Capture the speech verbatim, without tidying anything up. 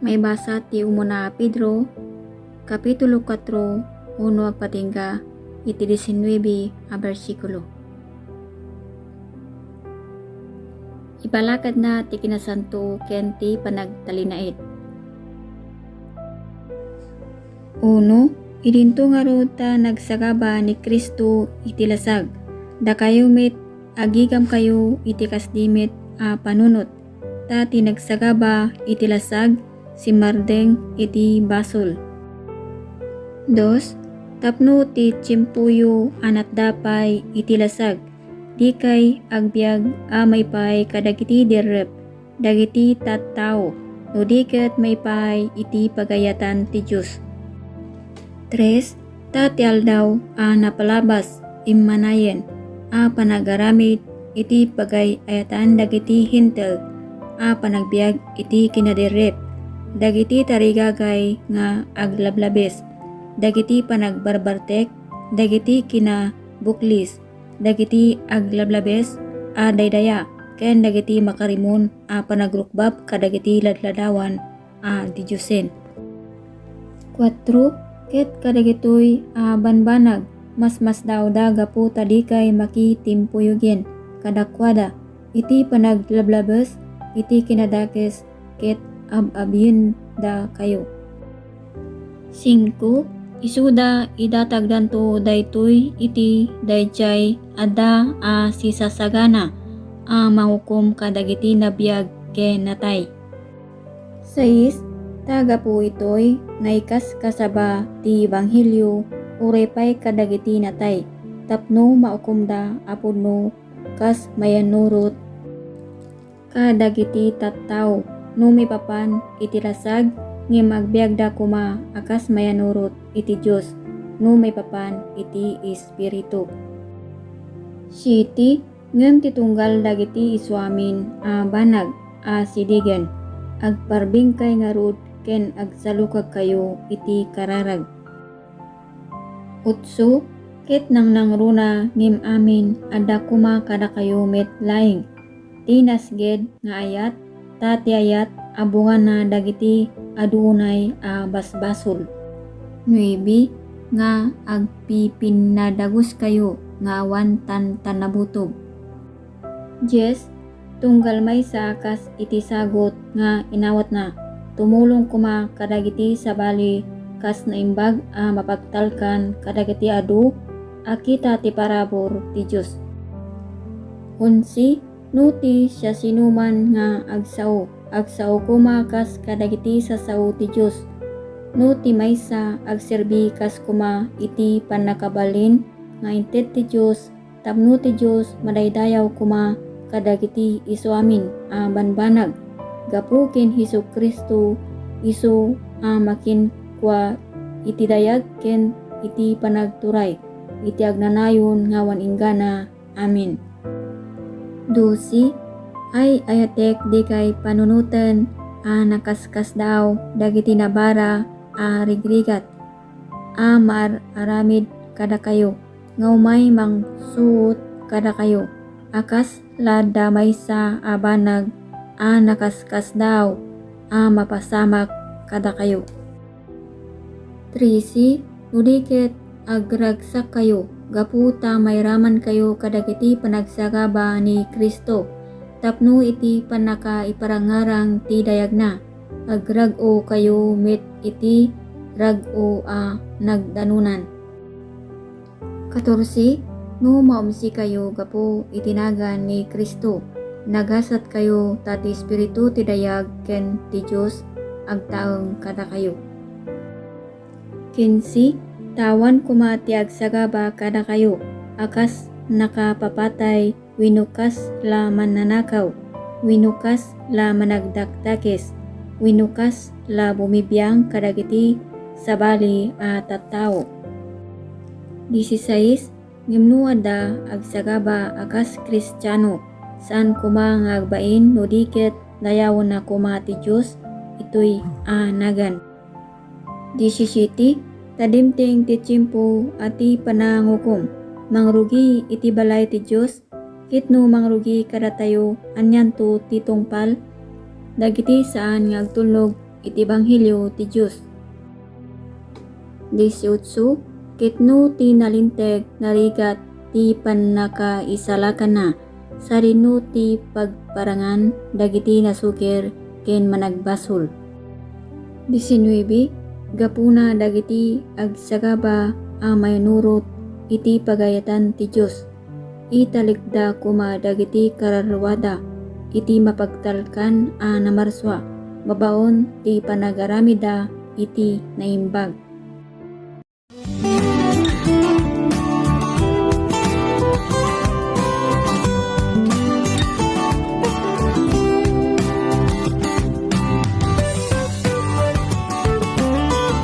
Maibasa ti umuna a Pedro, Kapitulo kuatro, uno agpatingga iti disinnuebe a bersikulo. Ipalakadna ti kinasanto ken ti panagtalinaed. Uno, idinto ngarud ta nagsagaba ni Cristo iti lasag. Dakayo met, agigamkayo iti kasdi met a panunot, ta ti nagsagaba iti lasag, simmardeng iti basol. Dos, tapno ti tiempoyo a natda pay iti lasag, dikay agbiag a maipaay kadagiti dirrep dagiti tattao, no di ket maipaay iti pagayatan ti Dios. Tres, ta ti aldaw a napalabas immanayen a panagaramid iti pagay-ayatan dagiti Hentil a panagbiag iti kinadirrep, dagiti tarigagay nga aglablabes, dagiti panagbarbartek, dagiti kinabuklis, dagiti aglablabes a daydaya, ken dagiti makarimon a panagrukbab kadagiti ladladawan a didiosen. Kuatro, ket kadagitoy a banbanag, masmasdaawda gapu ta dikay makitimpuyogen kadakuada iti panaglablabes iti kinadakes ket ab-abiendakayo. Singko, isuda idatagdanto daytoy iti daydiay adda a sisasagana a mangukom kadagiti nabiag ken natay. Sais, ta gapu itoy, naikaskasaba ti ebanghelio, uray pay kadagiti natay, tapno maukomda a pudno kas mayannurot kadagiti tattao, no maipapan iti lasag, ngem agbiagda koma a kas mayannurot iti Dios, no maipapan iti Espiritu. Siete, ngem ti tunggal dagiti isuamin a banag a sidigen, agparbingkay ngarud ken agsalukagkayo iti kararag. Otso, ket nangnangruna ngem amin, adda koma kadakayo met laeng ti nasged nga ayat, ta ti ayat a bunganna dagiti adu unay a basbasol. Nuebe, nga agpipinnadaguskayo nga awan tantannabutog. Dies, tunggal maysa a kas iti sagut nga inawatna, tumulong koma kadagiti sabali kas naimbag a mapagtalkan kadagiti adu a kita ti parabur ti Dios. Onse, no ti siasinoman nga agsao, agsao koma kas kadagiti sassao ti Dios. No ti maysa agserbi kas koma iti pannakabalin nga inted ti Dios, tapno ti Dios madaydayaw koma kadagiti isuamin a banbanag, gapu ken Jesu-Cristo, isu a makinkua iti dayag ken iti panagturay iti agnanayon nga awan inggana. Amen. Dose, ay-ayatek dikay panunoten a nakaskasdaaw dagiti nabara a rigrigat a maar-aramid kadakayo, nga umay mangsuot kadakayo a kas la adda maysa a banag a nakaskasdaaw a mapasamak kadakayo. Trese, no di ket agragsakkayo gapu ta mairamankayo kadagiti panagsagaba ni Cristo, tapno iti pannakaiparangarang ti dayagna, agrag-okayo met iti rag-o a nagdanonan. Katorse, no maumsikayo gapu iti nagan ni Cristo, nagasatkayo ta ti Espiritu ti dayag ken ti Dios agtaeng kadakayo. Kinse, ta awan koma ti agsagaba kadakayo a kas nakapapatay wenno kas la mannanakaw, wenno kas la managdakdakes, wenno kas la bumibiang kadagiti sabali a tattao. Dieciséis, ngem no adda agsagaba a kas Kristiano, saan koma nga agbain no di ket dayawenna koma ti Dios itoy a nagan. Diecisiete, ta dimteng ti tiempo a ti panangukom, mangrugi iti balay ti Dios, ket no mangrugi kadatayo, anianto ti tungpal? Dagiti saan nga agtulnog iti ebanghelio ti Dios. Dieciocho, ket no ti nalinteg narigat ti pannakaisalakanna, sadino ti pagparangan dagiti nasukir ken managbasol. Diecinuebe, gapuna dagiti agsagaba a manurot iti pagayatan ti Dios, italekda koma dagiti kararruada iti mapagtalkan a namarsua babaen ti panagaramidda iti naimbag.